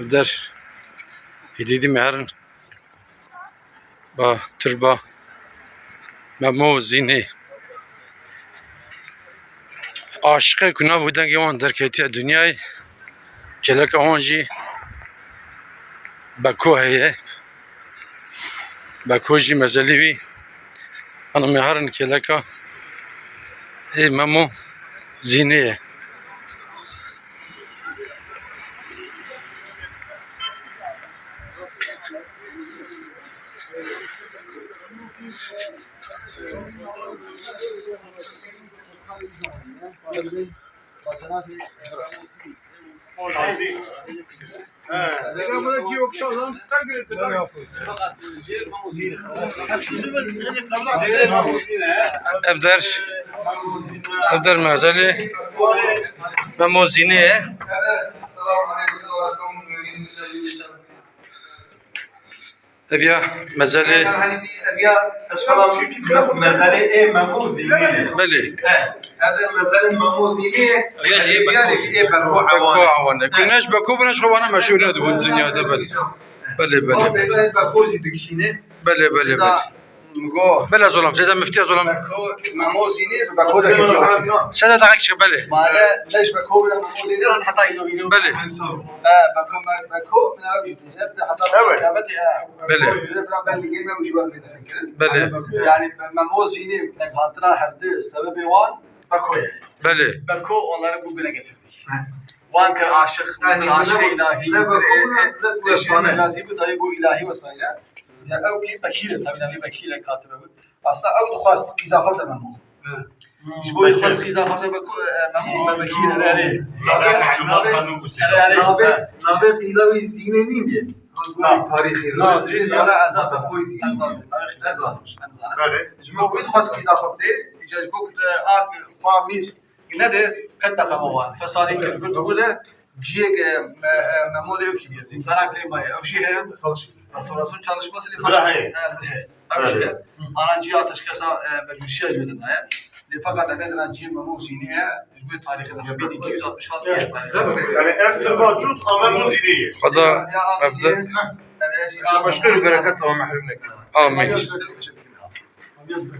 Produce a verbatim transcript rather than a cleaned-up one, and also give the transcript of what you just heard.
Der hêdî dî me herin ba turba Memo Zînê. Aşiqê ku nav û dengê wan derketiye dinyayê, kêleka wan jî Beko heye. Beko jî mezelî wî. Hana me herin kêleka ê Memo Zînê ye. Ev der, ev der mezelê Memo Zînê ye. Ev ya mezelê. Ev ya, ez xwe mezelê ê Memo Zînê ye. Belê. He, ev de mezelê Memo Zînê ye. Ev ya jî ê Beko. Ê Beko Beko Ewan e. Ewan e. Ku ne ji Beko bûne, ji xwe wana meşhûr nedibûn dinyada, belê. Belê, belê. Seyda Beko jî dikişîne. Belê, belê, Seyda belê. Migo. Belê zolam, Seyda Miftiya zolam. Beko, Memo Zînê, Beko de kitiya. Seyda daha kişi, belê. Male, çeş Beko bûne Memo Zînê, heta îro îro. Belê. He, Beko, Beko, Zed de heta Evet. Kıyameti, he. Belê. Bira belli gelme, ucu var bir de fikrin. Belê. Yani, Memo Zînê, pek hatıra hevdi, sebebi wan, Beko ye. Belê. Beko onları bugüne getirdi. He. Wan kir aşık, Yani, aşık ne, ilahi, ne Beko, e, ne, e, ne eşi efsane. Mecazi bu, dayı bu ilahi vesaire. Ya, ew ki Bekir, tabii, yani, Bekir katibe bu. Aslında ew dixwest qîza xwe bide Memo. He. Ji bo Bekir. Dixwest qîza xwe bide Beko, e, Memo, me Bekir, erê, erê. Navê, navê, erê, erê. Navê, navê qîza wî Zînê nîn ye. Na. Tarîxî. Na, Zînê, navê Ezad, Ezad. Xwe Zînê. Ezad, navê qîza Ezad. Ezad. Belê. Ji bo wî dixwest qîza xwe bide, îca ji bo ku, e, ak, xwe mîr, ne de, qet teqema wan. Fesalî kir, bir de, Cihê, e, me, e, Memo de yok gibi. Zîndanak lê maye. Ew jî heye. Restorasyon çalışması lê Bira heye. He, bira heye. Ew jî heye. Ana cihê ateşkesa, e, meclisiye jî de maye. Lê fakat ev dina cihê Memo Zînê ye. Ji bo tarîxê de bin iki yüz altmış altı ye tarîxê. Yani ev tirba cût a Memo Zînê ye. Xweda ev de. Ev jî. Başka bir bereket ama mahrum nekin. Amin.